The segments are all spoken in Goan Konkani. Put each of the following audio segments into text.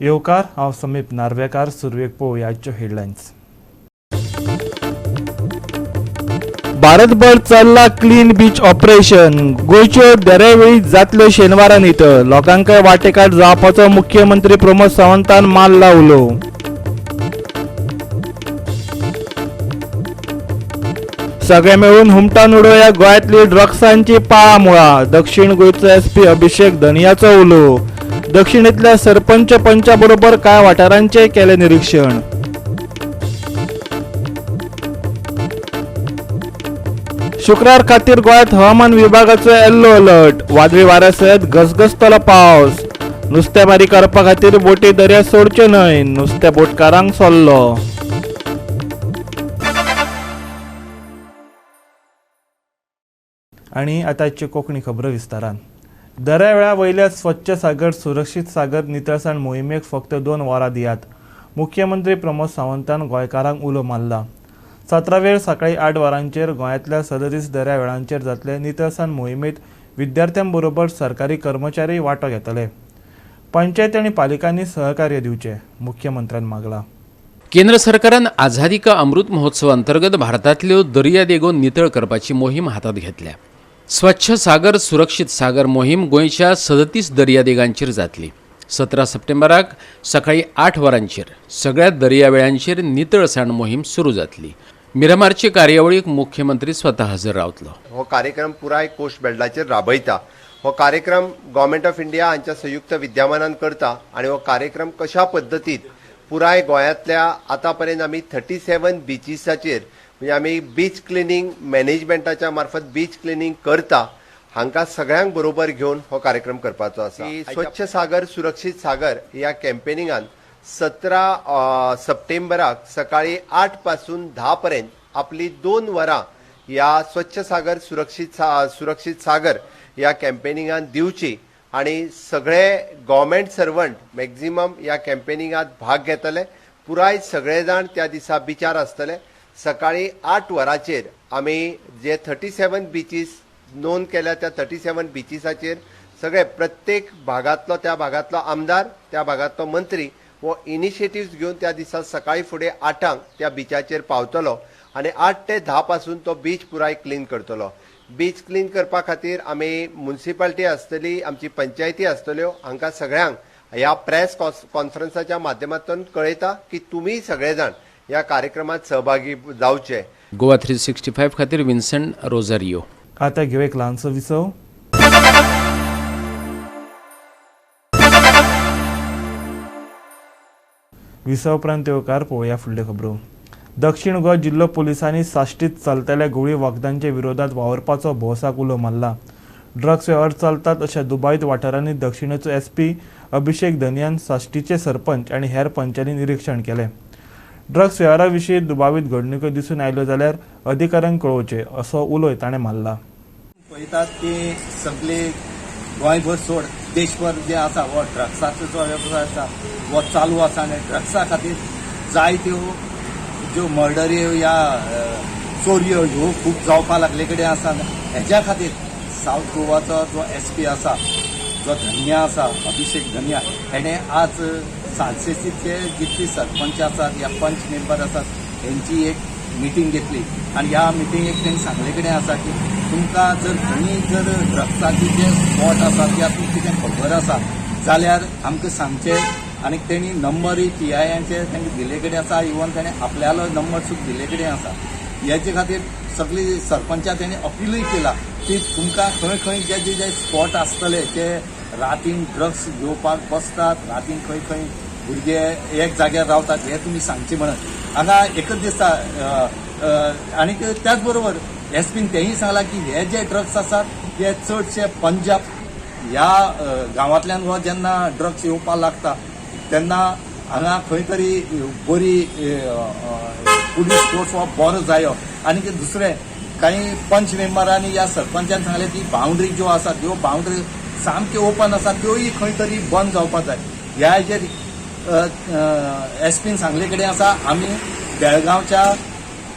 येवकार, हांव समीप नार्वेकार. सुरवेक पळोवया आजच्यो हेडलायन्स. भारतभर चल्ला क्लीन बीच ऑपरेशन. गोंयच्यो दर्यावेळी जातल्यो शेनवारा नितळ. लोकांकय वाटेकार जावपाचो मुख्यमंत्री प्रमोद सावंतान मारला उलो. सगळे मेळून हुमटान उडोवया गोंयांतली ड्रग्सांची पाळां मुळां. दक्षिण गोंयचो एसपी अभिषेक धनियाचो उलो. दक्षिणेंतल्या सरपंच पंचा बरोबर कांय वाठारांचें केलें निरीक्षण. शुक्रार खातीर गोंयांत हवामान विभागाचो येल्लो अलर्ट. वादळी वाऱ्या सयत घसघसतलो पावस. नुस्तेमारी करपा खातीर बोटी दर्या सोडच्यो न्हय, नुस्त्या बोटकारांक सल्लो. आनी आतांच्यो कोंकणी खबरो विस्तारान. दर्यावेळा वयल्या स्वच्छ सागर सुरक्षीत सागर नितळसाण मोहिमेक फक्त 2 वरां दियात. मुख्यमंत्री प्रमोद सावंतान गोंयकारांक उलो मारला. 17 वेर सकाळी 8 वरांचेर गोंयांतल्या 37 दर्यावेळांचेर जातले नितळसाण मोहिमेंत विद्यार्थ्यां बरोबर सरकारी कर्मचारी वांटो घेतले. पंचायत आनी पालिकांनी सहकार्य दिवचें, मुख्यमंत्र्यान मागला. केंद्र सरकारान आझादी का अमृत महोत्सव अंतर्गत भारतांतल्यो दर्यादेगो नितळ करपाची मोहीम हातांत घेतल्या. स्वच्छ सागर सुरक्षीत सागर मोहीम गोंयच्या 37 दर्यादेगांचेर जातली. 17 सप्टेंबराक सकाळी 8 वरांचेर सगळ्या दर्यावेळांचेर नितळसाण मोहीम सुरू जातली. मिरामारचे कार्यावळीक मुख्यमंत्री स्वता हजर रावतलो. हो कार्यक्रम पुराय कोस्ट बेल्टाचेर राबयता. हो कार्यक्रम गव्हर्मेंट ऑफ इंडिया हांच्या संयुक्त विद्यमानान करता आनी हो कार्यक्रम कशा पद्दतीन पुराय गोंयांतल्या आतां पर्यंत आमी 37 बिचीसाचेर म्हणजे आमी बीच क्लिनींग मॅनेजमेंटाच्या मार्फत बीच क्लिनींग करता. हांकां सगळ्यांक बरोबर घेवन हो कार्यक्रम करपाचो आसा. स्वच्छ सागर सुरक्षीत सागर ह्या कॅम्पेनिंगान 17 सप्टेंबराक सकाळी 8 पासून 10 पर्यंत आपली 2 वरां ह्या स्वच्छ सागर सुरक्षीत सागर ह्या कॅम्पेनिंगान दिवची आनी सगळे गव्हर्मेंट सर्वंट मॅक्झिमम ह्या कॅम्पेनिंगात भाग घेतले. पुराय सगळे जाण त्या दिसा बिचार आसतले. सकाळी 8 वरांचेर आमी जे 37 बिचीस नोंद केल्या त्या 37 बिचीसाचेर सगळे प्रत्येक भागांतलो त्या भागांतलो आमदार, त्या भागांतलो मंत्री हो इनिशिएटिव्स घेवन त्या दिसा सकाळी फुडें 8 त्या बिचाचेर पावतलो आनी 8 ते 10 पासून तो बीच पुराय क्लीन करतलो. बीच क्लीन करपा खातीर आमी म्युनिसिपालिटी आसतली, आमची पंचायती आसतल्यो, हांकां सगळ्यांक ह्या प्रेस कॉन्फरन्साच्या माध्यमांतल्यान कळयता की तुमी सगळे जाण ह्या कार्यक्रमात सहभागी जावचे. गोवा 365 खातीर विन्संट रोजारियो. आता घेऊ एक ल्हानसो विसव. विसव उपरांत येवकार पळोवया फुडल्यो खबरो. दक्षिण गोवा जिल्लो पुलिसांनी साश्टीत चलतल्या गोळी वखदांच्या विरोधात वावुरपाचो भौसाक उलो मारला. ड्रग्स वेव्हार चलतात अशा दुबावीत वाठारांनी दक्षिणेचो एसपी अभिषेक धनियान साश्टीचे सरपंच आनी हेर पंचांनी निरीक्षण केलें. ड्रग्स वेव्हारा विशीं दुबावीत घडणुको दिसून आयल्यो जाल्यार अधिकाऱ्यांक कळोवचें असो उलोय ताणें मारला. पळयतात की सगळे गोंयभर सोड देशभर जे आसा हो ड्रग्साचो जो वेवसाय आसा हो चालू आसा आनी ड्रग्सा खातीर जायत्यो ज्यो मर्डऱ्यो या चोरयो ह्यो खूब जावपा लागले कडेन आसा. हेज्या खातीर सावथ गोवाचो जो एस पी आसा, जो धनिया आसा, अभिषेक धनिया, हेणें आज सालसेसीचे जितली सरपंच आसात या पंच मेंबर आसात हेंची एक मिटींग घेतली आनी ह्या मिटिंगेक तेणी सांगले कडेन आसा की तुमकां जर खंय जर ड्रग्साचे जे स्पॉट आसात या तुमकां कितें खबर आसा जाल्यार आमकां सांगचें. आनी तेणी नंबरूय पी I एनचे तांकां दिल्ले कडेन आसा, इवन तेणें आपल्यालो नंबर सुद्दां दिल्ले कडेन आसा. हेजे खातीर सगळी सरपंचा तेणी अपिलूय केला की तुमकां खंय खंय जे जे जे स्पॉट आसतले ते रातीन ड्रग्स घेवपाक बसतात, रातीन खंय खंय भुरगे एक जाग्यार रावतात हे तुमी सांगचे म्हणून. हांगा एकच दिसता. आनी त्याच बरोबर एस पीन तेंय सांगलां की हे जे ड्रग्स आसात ते चडशे पंजाब ह्या गांवांतल्यान हो जेन्ना ड्रग्स येवपाक लागता तेन्ना हांगा खंय तरी बरी पुलीस फोर्स हो बरो जायो. आनी दुसरें कांय पंच मेंबरांनी या सरपंचान सांगलें की बाउंड्री ज्यो आसा त्यो बाउंड्री सामक्यो ओपन आसा त्योय खंय तरी बंद जावपाक जाय. ह्या हेजेर एस पीन सांगले कडेन आसा आमी बेळगांवच्या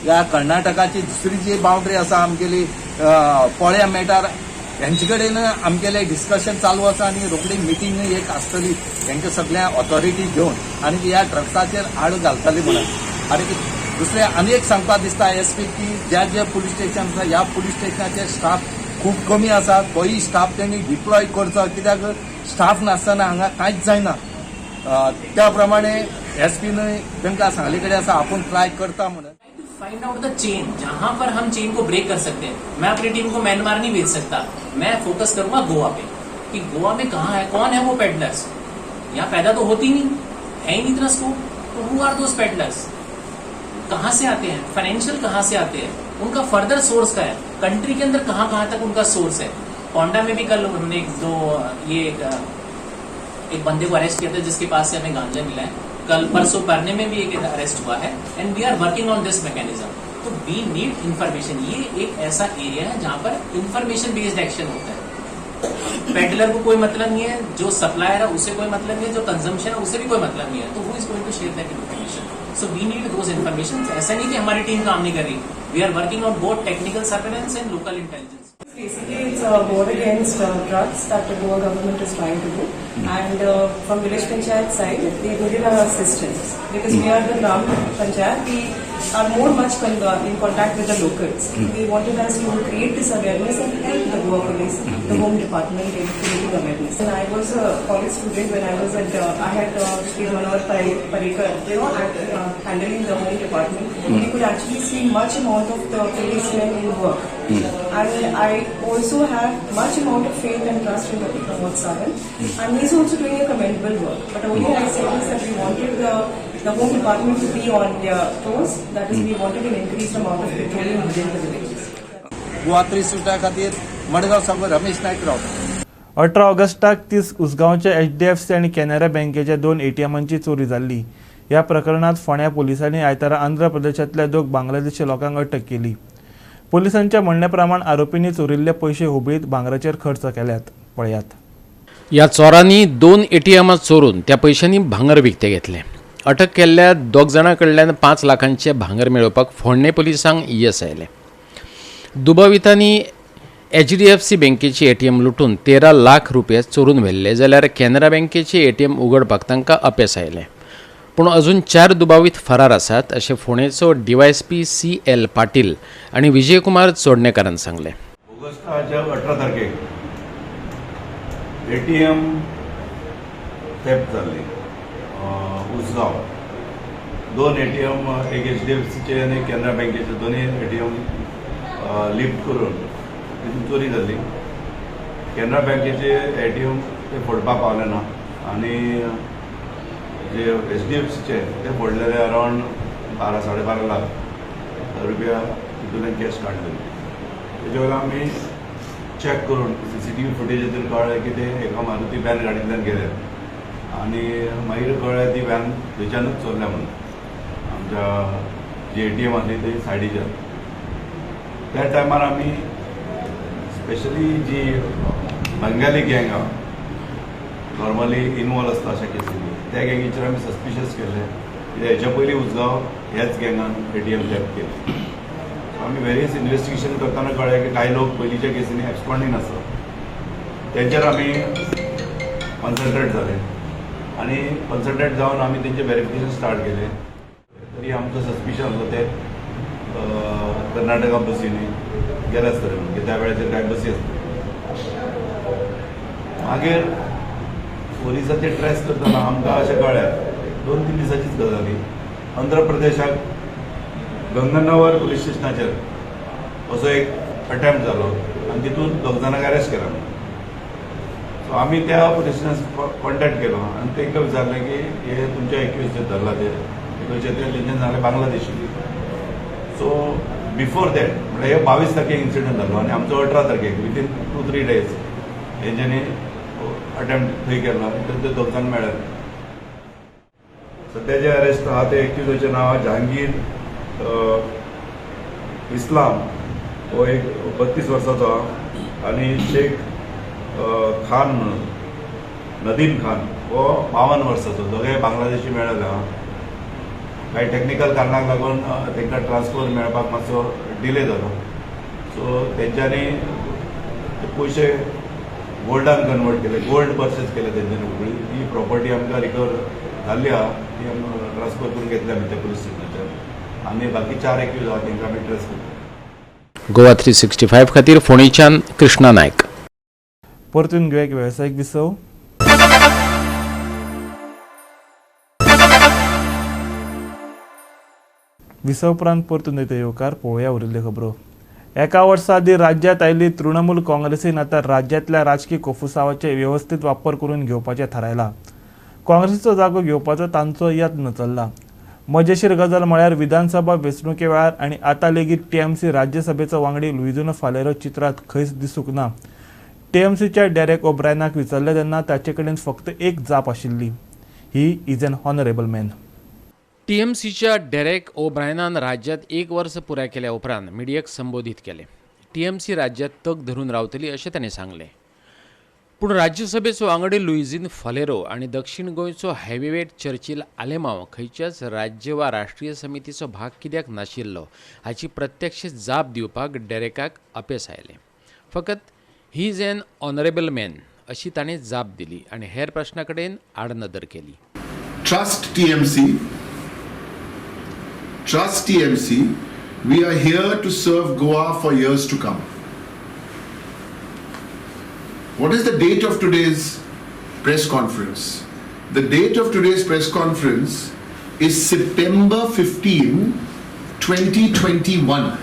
या कर्नाटकाची दुसरी जी बाउंड्री आसा आमगेली पोळ्या मेटार हेंचे कडेन आमगेलें डिस्कशन चालू आसा आनी रोखडी मिटींग एक आसतली हेंच्या सगळ्या ऑथॉरिटी घेवन आनी ह्या ड्रग्साचेर आड घालतली म्हणून. आनी दुसरें आनी एक सांगपाक दिसता एस पी की ज्या ज्या पुलीस स्टेशन आसा ह्या पुलीस स्टेशनाचे स्टाफ खूब कमी आसा, तोय स्टाफ तेणी डिप्लॉय करचो, कित्याक स्टाफ नासतना हांगा कांयच जायना. त्या प्रमाणे एस पीन तांकां सांगले कडेन आसा आपूण ट्राय करता म्हणून. फाइंड आउट the chain, जहां पर हम चेन को ब्रेक कर सकते हैं. मैं अपनी टीम को म्यांमार नहीं भेज सकता, मैं फोकस करूंगा गोवा पे कि गोवा में कहाँ है, कौन है वो पेडलर्स. यहाँ पैदा तो होती नहीं है ही नहीं इतना स्कोप, तो who are those peddlers, कहाँ से आते हैं, फाइनेंशियल कहाँ से आते हैं, उनका फर्दर सोर्स क्या है, कंट्री के अंदर कहाँ कहाँ तक उनका सोर्स है. पोंडा में भी कल हमने एक बंदे को अरेस्ट किया था जिसके पास से हमें गांजा मिला है. कल परसों परने में भी एक अरेस्ट हुआ है and we are working on this mechanism. तो we need information. ये एक ऐसा एरिया है जहां पर इंफॉर्मेशन बेस्ड एक्शन होता है. पेडलर को कोई मतलब नहीं है, जो सप्लायर है उसे कोई मतलब नहीं है, जो कंजम्पशन है उसे भी कोई मतलब नहीं है. तो who is going to share that information? So we need those information. ऐसा नहीं कि हमारी टीम काम नहीं कर रही, we are working on both technical surveillance and local intelligence. Basically, it's a war against drugs that the Goa government is trying to do. And from village panchayat side, they needed our assistance because we are the Gram Panchayat. We are more much in contact with the locals. They wanted us to create this awareness and help the Goa police, the home department in creating awareness. And I was a college student when I was at, I had Shri Manohar Parrikar, handling the home department. We could actually see much amount of the policemen in work. And I also have much amount of faith and trust in Dr. Pramod Sawant, and he's also doing a commendable work. But only I said is that we wanted the home department to be on their toes. That is, we wanted an increased amount of patrolling within the villages. Goa 360 खातीर मडगांव सावन रमेश नायक रावता. 18 ऑगस्टाक 30 उसगांवच्या HDFC आनी कॅनरा बँकेच्या 2 ATMांची चोरी जाल्ली. ह्या प्रकरणांत फोंड्या पुलिसांनी आयतारा आंध्र प्रदेशांतल्या 2 बांगलादेशी लोकांक अटक केली. पोलिसांच्या म्हणण्या प्रमाण आरोपींनी चोरिल्ले पयशे हुबळीत भांगराचेर खर्च केल्यात. पळयात. ह्या चोरांनी 2 ATMां चोरून त्या पयशांनी भांगर विकतें घेतलें. अटक केल्ल्या 2 जाणां कडल्यान 5 लाखांचें भांगर मेळोवपाक फोंडें पुलिसांक येस आयलें. दुबावितांनी HDFC बँकेची ATM लुटून 13 लाख रुपया चोरून व्हेल्ले, जाल्यार कॅनरा बँकेची ATM उगडपाक तांकां अपेस आयलें. पूण अजून 4 दुबावीत फरार आसात अशें फोंडेचो DYSP CL Patil आनी विजयकुमार चोडणेकारान सांगलें. ऑगस्टाच्या 18 तारखेक ATM theft जाल्ली उसगांव. 2 ATM, एक HDFCचे आनी कॅनरा बँकेचे 2 ATM lift करून तितून चोरी जाल्ली. कॅनरा बँकेचे ATM ते फोडपाक पावले ना आनी जे HDFCचे ते फोडलेले अरावंड 12 साडे 12 लाख रुपया तितूंतल्यान कॅश काडलेले. तेजे वयल्यान आमी चॅक करून CCTV फुटेजीचेर कळ्ळें की ते एका मारुती व्हॅन गाडयेंतल्यान गेले आनी मागीर कळ्ळें ती व्हॅन थंयच्यानूच चोरल्या म्हणून आमच्या जी ATM आसली ती सायडीच्यान. त्या टायमार आमी स्पेशली जी बंगाली गँग आहा नॉर्मली इनवॉल्व आसता अशा केसींनी, त्या गँगीचेर आमी सस्पिशियस केल्ले कित्याक हेच्या पयलीं उसगांव ह्याच गँगान ATM theft केली. आमी वेरियस इन्वेस्टिगेशन करतना कळ्ळें की कांय लोक पयलींच्या केसींनी एब्सकॉन्डींग आसा, तेंचेर आमी कॉन्सन्ट्रेट जाले आनी कॉन्सन्ट्रेट जावन आमी तेंचें वेरिफिकेशन स्टार्ट केलें. तरी आमचो सस्पिशन आसलो ते कर्नाटका बसींनी गेले आसतले म्हणून, की त्या वेळाचेर कांय बसी आसतल्यो. मागीर पोलिसांचे ट्रेस करतना आमकां अशें कळ्ळें 2-3 दिसांचीच गजाली, आंध्र प्रदेशाक गंगनवर पुलीस स्टेशनाचेर असो एक अटेम्प्ट जालो आनी तितून 2 जाणांक अरेस्ट केला. सो आमी त्या पुलीस स्टेशनाक कॉन्टेक्ट केलो आनी तांकां विचारलें की हे तुमच्या एक्यूज जे धरला ते खंयचे, ते तेंच्यान सांगलें बांगलादेशी. सो बिफोर that म्हणल्यार हे 22 तारखेक इन्सिडंट जालो आनी आमचो 18 तारखेक विदीन 2-3 डेज हेंच्यांनी अटेम्प्ट थंय केलो आनी थंय ते 2 जाण मेळ्ळे. सद्या जे अरेस्ट आहा ते एक्युजाचें नांव आहा जहांगीर इस्लाम, हो एक 32 वर्साचो आहा आनी शेख खान म्हणून नदीम खान हो 52 वर्साचो, दोगेय बांगलादेशी मेळ्ळे आहा. कांय टॅक्निकल कारणाक लागून तांकां ट्रान्सफर मेळपाक मातसो डिले जालो. सो तेंच्यांनी ते पयशे गोल्डान कन्वर्ट केले, गोल्ड पर्चेस केले तेंच्यांनी उगडी. ती प्रॉपर्टी आमकां रिकवर जाल्ली आहा, ती आमकां ट्रान्सफर करून घेतली आमी त्या पुलीस स्टेशनाच्यान आनी बाकी 4 एक्यूज आहा तेंकां आमी ट्रेस करता. गोवा 365 खातीर फोंडेच्यान कृष्णा नायक. परतून घेवया एक वेवसायीक विसव. विसव उपरांत परतून येता येवकार. पळोवया उरिल्ल्यो खबरो. एका वर्सा आदीं राज्यांत आयिल्ली तृणमूल काँग्रेसीन आतां राज्यांतल्या राजकी कोफुसावाचे वेवस्थीत वापर करून घेवपाचें थारायलां. काँग्रेसीचो जागो घेवपाचो तांचो यत्न चल्ला. मजेशीर गजाल म्हळ्यार विधानसभा वेंचणुके वेळार आनी आतां लेगीत टीएमसी राज्यसभेचो वांगडी लुइझिन्हो फालेरो चित्रांत खंयच दिसूंक ना. टीएमसीच्या डेरेक ओब्रायनाक विचारलें तेन्ना ताचे कडेन फक्त एक जाप आशिल्ली, he is an honourable man. टीएमसीच्या डेरेक ओब्रायनान राज्यांत एक वर्स पुराय केल्या उपरांत मिडियाक संबोधीत केलें. टीएमसी राज्यांत तग धरून रावतली अशें ताणें सांगलें. पूण राज्यसभेचो वांगडी लुइझिन फालेरो आनी दक्षिण गोंयचो हेवीवेट चर्चिल आलेमांव खंयच्याच राज्य वा राष्ट्रीय समितीचो भाग कित्याक नाशिल्लो हाची प्रत्यक्ष जाप दिवपाक डेरेकाक अपेस आयलें. फकत he is an honourable man अशी ताणें जाप दिली आनी हेर प्रश्ना कडेन आडनदर केली. Trust TMC. Trust TMC. We are here to serve Goa for years to come. What is the date of today's press conference? The date of today's press conference is September 15, 2021.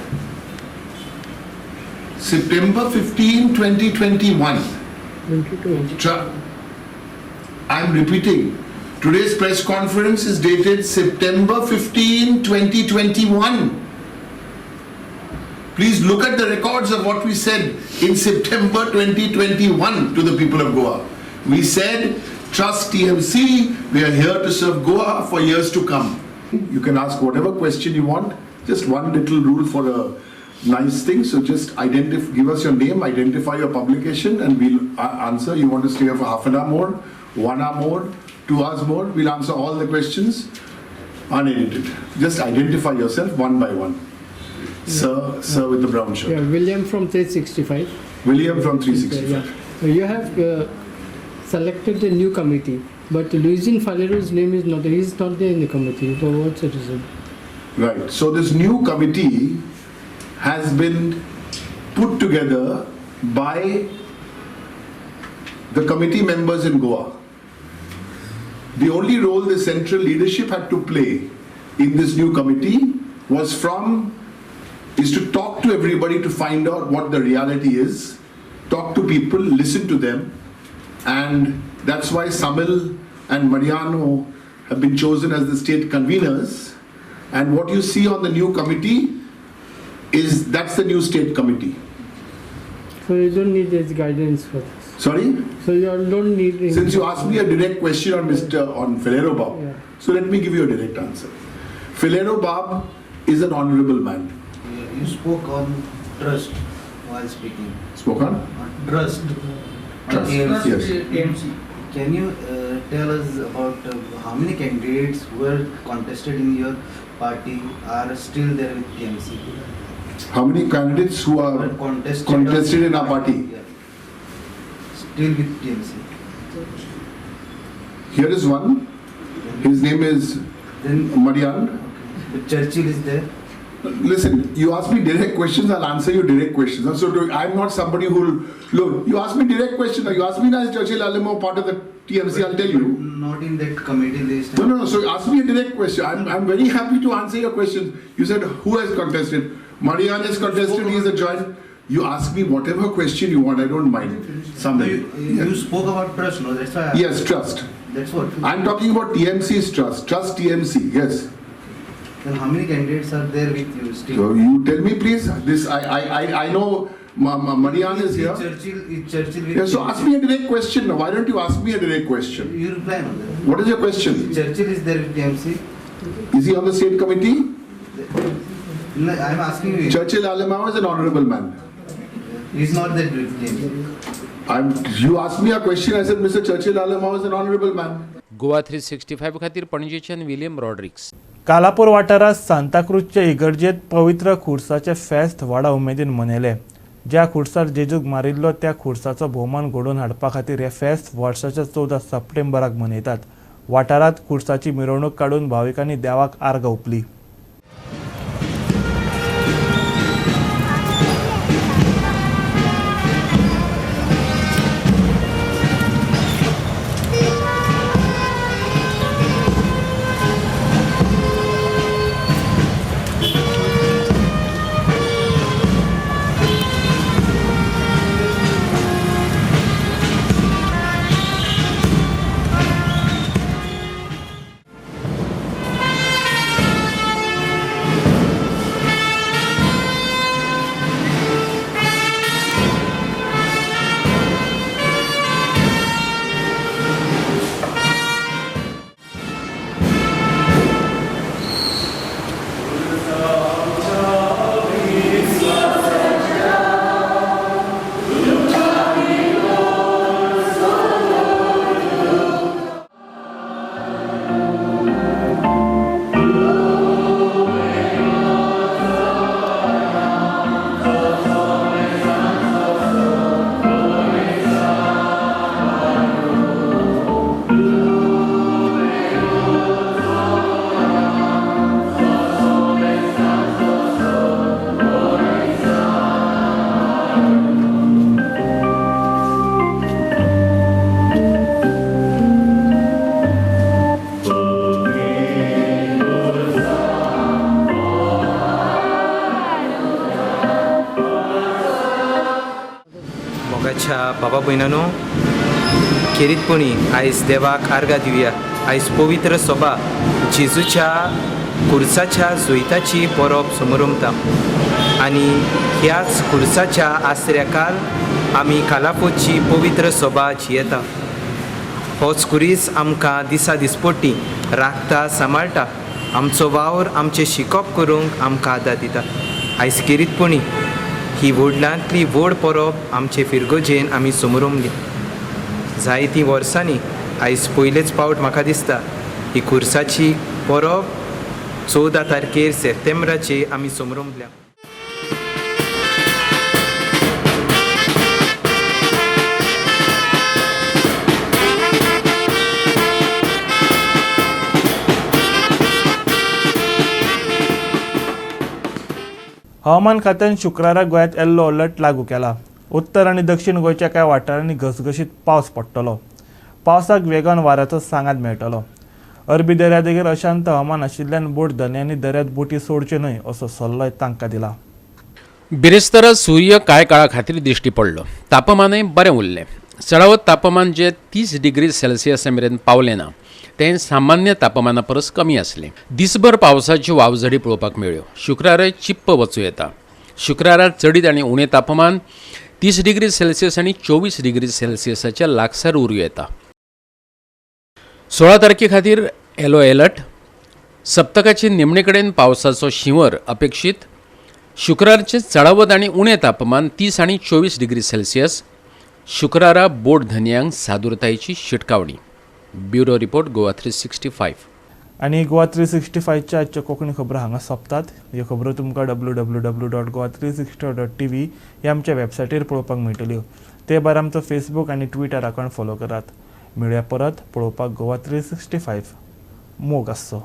September 15, 2021. I'm repeating. Today's press conference is dated September 15, 2021. Please look at the records of what we said in September 2021 to the people of Goa. We said, trust TMC, we are here to serve Goa for years to come. You can ask whatever question you want. Just one little rule for a nice thing. So just identify, give us your name, identify your publication, and we'll answer. You want to stay here for half an hour more, 1 hour more, 2 hours more, we'll answer all the questions unedited. Just identify yourself one by one. Sir with the brown shirt. Yeah, William from 365. William from 365. Yeah. So you have selected a new committee, but Luizinho Falero's name is not there. He is not there in the committee. So what's the reason? Right. So this new committee has been put together by the committee members in Goa. The only role the central leadership had to play in this new committee was is to talk to everybody to find out what the reality is, talk to people, listen to them, and that's why Samil and Mariano have been chosen as the state conveners. And what you see on the new committee is that's the new state committee. So you don't need his guidance for this. Sorry? So you all don't need him. Since you asked me a direct question on on Faleiro Bob, Yeah. So let me give you a direct answer. Faleiro Bob is an honorable man. You spoke on trust while speaking. Spoke on? On trust. Trust, On TMC. yes. Can you tell us about how many candidates who were contested in your party are still there with TMC? How many candidates who are Were contested, contested in our party? Yeah. Still with TMC. Here is one. His name is Then Marian. Okay. But Churchill is there. Listen, you ask me direct questions, I'll answer you direct questions. So I'm not somebody who'll look. You ask me direct questions. You ask me now, is Churchill Alemao part of the TMC? I'll tell you. Not in that committee list. No. So ask me a direct question. I'm very happy to answer your questions. You said who has contested? Marian has contested. He is a joint. You ask me whatever question you want. I don't mind. No, you spoke about trust, no? That's why. Yes, trust. That's what. I'm talking about TMC's trust. Trust TMC. Yes. Then how many candidates are there with you still? So you tell me, please. This I know. Marian is here. Is Churchill with Yeah, so TMC? ask me a direct question. Why don't you ask me a direct question? You reply on that. What is your question? Churchill is there with TMC. Is he on the state committee? No, I'm asking you. Churchill Alemao is an honorable man. He's not there with TMC. You asked me a question. I said, Mr. Churchill Alemao is an honorable man. Goa 365 खातीर पणजेच्यान विलियम रॉड्रिक्स. कालापूर वाठारांत सांताक्रूजचे इगर्जेत पवित्र खुर्साचे फेस्त व्हडा उमेदीन मनयलें. ज्या खुर्सार जेजूक मारिल्लो त्या खुर्साचो भोवमान घडोवन हाडपा खातीर हें फेस्त वर्साच्या 14 सप्टेंबराक मनयतात. वाठारांत खुर्साची मिरवणूक काडून भाविकांनी देवाक आर्गां ओंपली. बाबा भयणानो, खेरीतपणी आयज देवाक आर्गां दिवया. आयज पवित्र सभा जेजूच्या खुर्साच्या जैताची परब समरमता आनी ह्याच खुर्साच्या आसऱ्याकाल आमी कालापोची पवित्र सभा जियेता. होच खुरीस आमकां दिसा दिसपट्टी राखता, सांबाळटा, आमचो वावर आमचें शिकप करूंक आमकां आदार दिता. आयज खेरीतपणी ही व्हडलांतली व्हड परब आमचे फिरगोजेन आमी समरमली. जायतीं वर्सांनी आयज पयलेच पावट म्हाका दिसता ही खुर्साची परब 14 तारखेर सप्टेंबराचे आमी समरमल्या. हवामान खात्यान शुक्रारा गोंयांत येल्लो अलर्ट लागू केला. उत्तर आनी दक्षिण गोंयच्या कांय वाठारांनी घसघशीत पावस पडटलो. पावसाक वेगान वाऱ्याचो सांगात मेळटलो. अरबी दर्यादेगेर अशांत हवामान आशिल्ल्यान बोट धनयांनी दर्यांत बोटी सोडच्यो न्हय असो सल्लोय तांकां दिला. बिरेस्तारा सूर्य कांय काळा खातीर दिश्टी पडलो. तापमानय बरें उरलें. चडावत तापमान जे 30 डिग्री सेल्सियसा मेरेन पावलें ना तें सामान्य तापमाना परस कमी आसलें. दिसभर पावसाच्यो वावझडी पळोवपाक मेळ्ळ्यो. शुक्रारय चिप्प वचूं येता. शुक्रारा चडीत आनी उणें तापमान 30 डिग्री सेल्सियस आनी 24 डिग्री सेल्सियसाच्या लागसार उरूं येता. 16 तारखे खातीर येलो अलर्ट. सप्तकाचे निमणे कडेन पावसाचो शिंवर अपेक्षीत. शुक्रारचें चडावत आनी उणें तापमान 30 आनी 24 डिग्री सेल्सियस. शुक्रारा बोट धनयांक सादुरतायेची शिटकावणी. Bureau report, Goa 365. आनी गोवा 365च्या आजच्यो कोंकणी खबरो हांगा सोंपतात. ह्यो खबरो तुमकां www.goa360.tv ह्या आमच्या वेबसायटीर पळोवपाक मेळटल्यो. ते भायर आमचो फेसबूक आनी ट्विटर अकावंट फॉलो करात. मेळया परत पळोवपाक गोवा 365. मोग आसचो.